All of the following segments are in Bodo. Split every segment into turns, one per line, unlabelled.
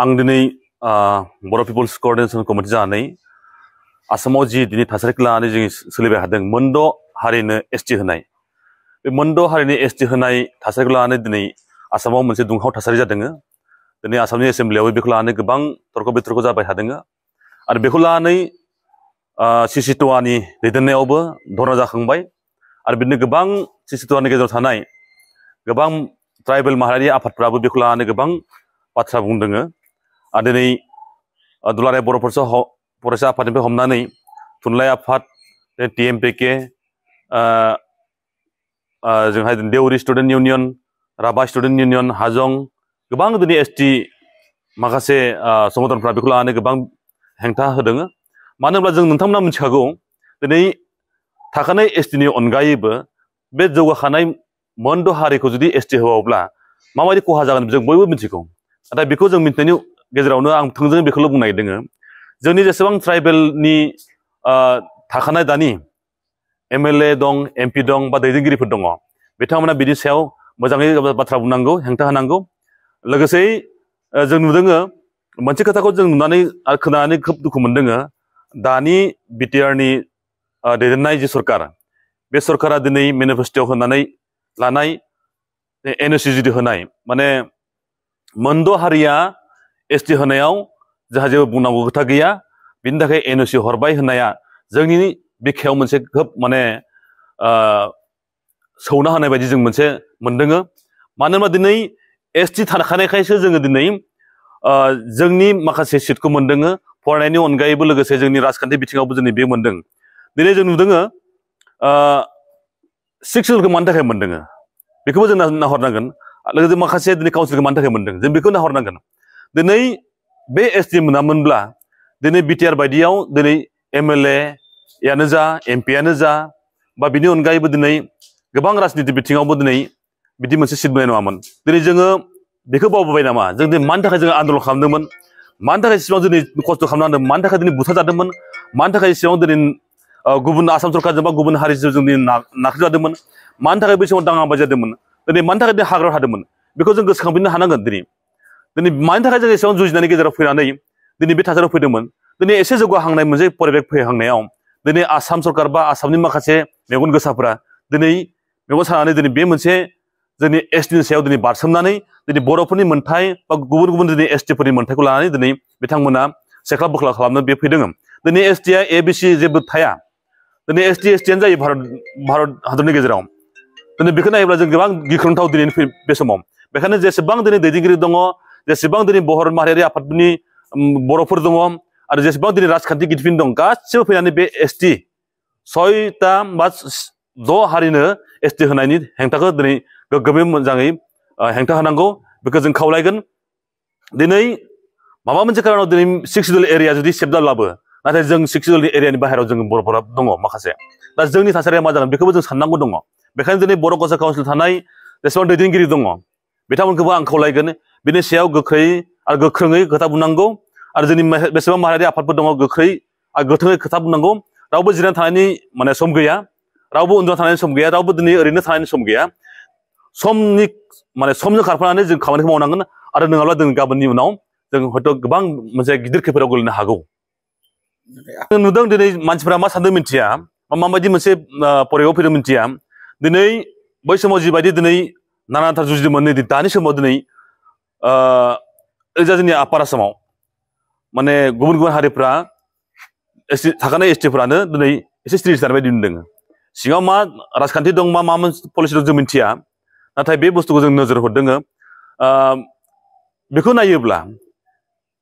आं दिनै बर' पिपल्स कोअर्डिनेशन कमिटि जानानै आसामाव जि दिनै थासारिखौ लानानै जों सोलिबाय थादों मोनद' हारिनो एसटि होनाय बे मोनद' हारिनि एसटि होनाय थासारिखौ लानानै दिनै आसामाव मोनसे दुंहाव थासारि जादों। दिनै आसामनि एसेम्ब्लियाव बेखौ लानानै गोबां तर्क बितर्क जाबाय थादों आरो बेखौ लानानै सिसि ट'आनि दैदेननायावबो धरना जाखांबाय आरो बिदिनो गोबां सिसि ट'आनि गेजेराव थानाय गोबां ट्राइबेल माहारि आफादफ्राबो बेखौ लानानै गोबां बाथ्रा बुंदों आरो दिनै दुलाराय बर' फरायसा आफादनिफ्राय हमनानै थुनलाइ आफाद TMPK जोंहा Deori student union Rabha student union हाजं गोबां दिनै एसटि माखासे संगठनफ्रा बेखौ लानानै गोबां हेंथा होदों। मानो होनब्ला जों नोंथांमोना मिथिखागौ दिनै थाखानाय एसटिनि अनगायैबो बे जौगाखानाय मोनद' हारिखौ जुदि एसटि होबावब्ला माबायदि खहा जागोन जों बयबो मिथिगौ। नाथाय बेखौ जों मिथिनायनि गेजेरावनो आं थोंजोङै बेखौल' बुंनो नागिरदों जोंनि जेसेबां ट्राइबेलनि थाखानाय दानि MLA दं MP दं बा दैदेनगिरिफोर दङ बिथांमोना बिनि सायाव मोजाङै बाथ्रा बुंनांगौ हेंथा होनांगौ। लोगोसेयै जों नुदों मोनसे खोथाखौ जों नुनानै आरो खोनानानै खोब दुखु मोनदों दानि BTRनि दैदेननाय जि सरकार बे सरकारा दिनै मेनिफेस्ट'आव होनानै लानाय NOC जुदि होनाय माने मोनद' हारिया एसटि होनायाव जोंहा जेबो बुंनांगौ खोथा गैया बिनि थाखाय NOC हरबाय होननाया जोंनि बिखायाव मोनसे खोब माने सौना होनाय बायदि जों मोनसे मोनदों। मानो होनबा दिनै एसटि थाखानायखायसो जोङो दिनै जोंनि माखासे सिटखौ मोनदों फरायनायनि अनगायैबो लोगोसे जोंनि राजखान्थि बिथिङावबो जों बे मोनदों। दिनै जों नुदों 6 सिडुलखौ मानि थाखाय मोनदों बेखौबो जों नाहरनांगोन। लोगोसे माखासे दिनै काउन्सिलखौ मानि थाखाय मोनदों जों बेखौ नाहरनांगोन। दिनै बे एसटि मोनामोनब्ला दिनै BTR बायदियाव दिनै MLA यानो जा MP यानो जा बा बिनि अनगायैबो दिनै गोबां राजनिति बिथिङावबो दिनै बिदि मोनसे सिट मोननाय नङामोन। दिनै जोङो बेखौ बावबोबाय नामा जों दिनै मानि थाखाय जोङो आन्दलन खालामदोंमोन मानि थाखाय इसेबां दिनै खस्थ' खालामनांदों मानि थाखाय दिनै बुथारजादोंमोन मानि थाखाय इसेबां दिनै गुबुन आसाम सरकारजों बा गुबुन हारिजों जों नाख्रेबजादोंमोन मानि थाखाय बै समाव दाङाबाजि जादोंमोन दिनै मानि थाखाय दिनै हाग्रायाव थादोंमोन बेखौ जों गोसोखांफिननो हानांगोन। दिनै मानि थाखाय जों एसेबां जुजिनायनि गेजेराव फैनानै दिनै बे थासारियाव फैदोंमोन। दिनै एसे जौगाहांनाय मोनसे परिबेक फैहांनायाव दिनै आसाम सरकार बा आसामनि माखासे मेगन गोसाफ्रा दिनै मेगन सानानै दिनै बे मोनसे जोंनि एसटिनि सायाव दिनै बारसोमनानै दिनै बर'फोरनि मोन्थाय बा गुबुन गुबुन दिनै एसटिफोरनि मोन्थायखौ लानानै दिनै बिथांमोना सेख्ला बोख्ला खालामनो बे फैदों। दिनै एसटिया ABC जेबो थाया दिनै STयानो जायो भारत हादरनि गेजेराव। दिनै बेखौ नायोब्ला जों गोबां गिख्रंथाव दिनै बे समाव बेखायनो जेसेबां दिनै दैदेनगिरि दङ जेसेबां दिनै बर' माहारियारि आफादनि बर'फोर दङ आरो जेसेबां दिनै राजखान्थि गिदिरफिन दं गासिबो फैनानै बे एसटि 6टा बा 6 हारिनो एसटि होनायनि हेंथाखौ दिनै गोग्गोमै मोजाङै हेंथा होनांगौ बेखौ जों खावलायगोन। दिनै माबा मोनसे खारनाव दिनै 6 सिडुल एरिया जुदि सेभ जाब्लाबो नाथाय जों 6 सिडुल एरियानि बाहेरायाव जों बर'फोरा दङ माखासे दा जोंनि थासारिया मा जागोन बेखौबो जों साननांगौ दङ। बेखायनो दिनै बर' काउन्सिल थानाय जेसेबां दैदेनगिरि दङ बिथांमोनखौबो आं खावलायगोन बिनि सायाव गोख्रै आरो गोख्रोङै खोथा बुंनांगौ आरो जोंनि बेसेबां माहारियारि आफादफोर दङ गोख्रै आरो गोथोङै खोथा बुंनांगौ। रावबो जिरायना थानायनि माने सम गैया रावबो उन्दुना थानायनि सम गैया रावबो दिनै ओरैनो थानायनि सम गैया। समजों खारफानानै जों खामानिखौ मावनांगोन आरो नङाब्ला जों गाबोननि उनाव जों हयथ' गोबां मोनसे गिदिर खैफोदाव गोलैनो हागौ। जों नुदों दिनै मानसिफ्रा मा सानदों मिथिया माबायदि मोनसे परिबेकआव फैदों मिथिया। दिनै बै समाव जिबायदि दिनै नानानथा जुजिदोंमोन नै दानि समाव दिनै जोंनि आपार आसामाव माने गुबुन गुबुन हारिफ्रा थाखानाय एसटिफ्रानो दिनै एसे स्ट्रिक्ट जानाय बायदि नुदों। सिङाव मा राजखान्थि दं मा मोनसे पलिसि दं जों मिथिया नाथाय बे बुस्थुखौ जों नोजोर हरदों। बेखौ नायोब्ला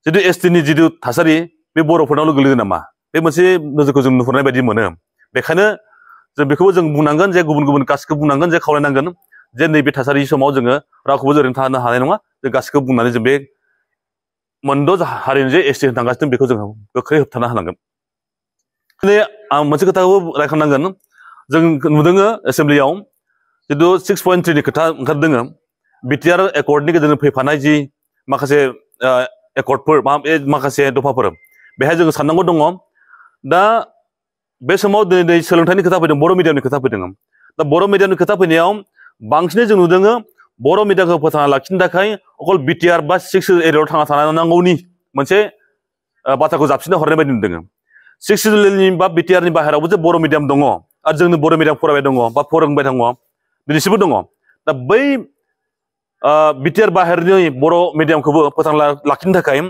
जितु एसटिनि जितु थासारि बे बर'फोरनावल' गोलैयो नामा बे मोनसे नोजोरखौ जों नुहुरनाय बायदि मोनो। बेखायनो जों बेखौबो जों बुंनांगोन जे गुबुन गुबुन गासिखौबो बुंनांगोन जे खावलायनांगोन जे नैबे थासारि समाव जोङो रावखौबो ओरैनो थानो हानाय नङा जों गासिखौबो बुंनानै जों बे मोनद' हारिनि जे एसटि होनो थांगासिनो बेखौ जों गोख्रै होबथानो हानांगोन। दिनै आं मोनसे खोथाखौ रायखांनांगोन जों नुदों एसेम्ब्लियाव जितु 6.3नि खोथा ओंखारदों BTR एकर्डनि गेजेरजों फैफानाय जि माखासे एकर्डफोर माखासे दफाफोर बेहाय जोङो साननांगौ दङ। दा बे समाव दिनै सोलोंथाइनि खोथा फैदों बर' मिडियामनि खोथा फैदों। दा बर' मिडियामनि खोथा फैनायाव बांसिनै जों नुदों बर' मिडियामखौ फोथांना लाखिनो थाखाय अकल बिटिआर बा 6 एरियायाव थांना थानांगौनि मोनसे बाथ्राखौ जाबसिनना हरनाय बायदि नुदों 6 एरियानि बा बिटिआरनि बाहेरावबो जे बर' मिडियाम दङ आरो जोंनि बर' मिडियाम फरायबाय दङ बा फोरोंबाय दङ दिनैसिमबो दङ दा बै बिटिआर बाहेरनि बर' मिडियामखौबो फोथांना लाखिनो थाखाय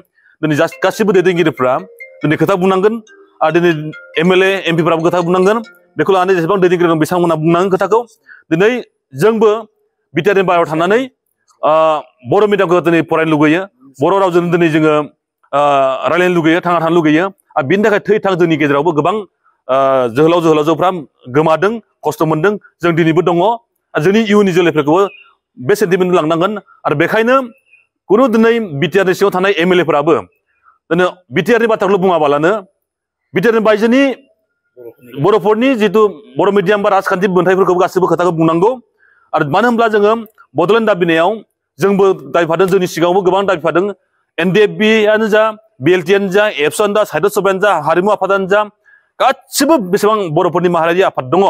दिनै गासिबो दैदेनगिरिफ्रा दिनै खोथा बुंनांगोन आरो दिनै एमएलए एमपिफ्राबो खोथा बुंनांगोन बेखौ लानानै जेसेबां दैदेनगिरि दं बिथांमोना बुंनांगोन खोथाखौ दिनै जोंबो बिटिआरनि बाहेरायाव थानानै बर' मिडियामखौ दिनै फरायनो लुगैयो बर' रावजों दिनै जोङो रायलायनो लुगैयो थांना थानो लुगैयो आरो बिनि थाखाय थै थां जोंनि गेजेरावबो गोबां जोहोलावजोफ्रा गोमादों खस्थ' मोनदों जों दिनैबो दङ आरो जोंनि इयुननि जोलैफोरखौबो बे सेन्टिमेन्ट लांनांगोन आरो बेखायनो कुनु दिनै बिटिआरनि सिङाव थानाय एमएलएफोराबो दिनै बिटिआरनि बाथ्राखौल' बुङाबालानो बिटिआरनि बायजोनि बर'फोरनि जिथु बर' मिडियाम बा राजखान्थि मोन्थायफोरखौबो गासिबो खोथाखौ बुंनांगौ आरो मानो होनब्ला जोङो बड'लेण्ड दाबिनायाव जोंबो दाबिफादों जोंनि सिगाङावबो गोबां दाबिफादों एनडिएफबिआनो जा बिएलटिआनो जा एबसुआनो जा साहित्य सभायानो जा हारिमु आफादानो जा गासिबो बेसेबां बर'फोरनि माहारियारि आफाद दङ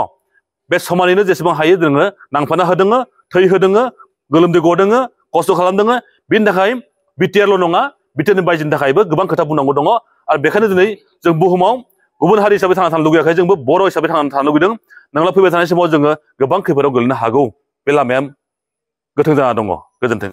बे समानैनो जेसेबां हायो जोङो नांफाना होदों थै होदों गोलोमदै गदों खस्थ' खालामदों बिनि थाखाय बिटिआरल' नङा बिटिआरनि बायजोनि थाखायबो गोबां खोथा बुंनांगौ दङ आरो बेखायनो दिनै जों बुहुमाव गुबुन हारि हिसाबै थांना थानो लुगैयाखै जोंबो बर' हिसाबै थांना थानो लुगैदों नोंला फैबाय थानाय समाव जोङो गोबां खैफोदाव गोलैनो हागौ बे लामाया गोथों जाना दङ गोजोन्थों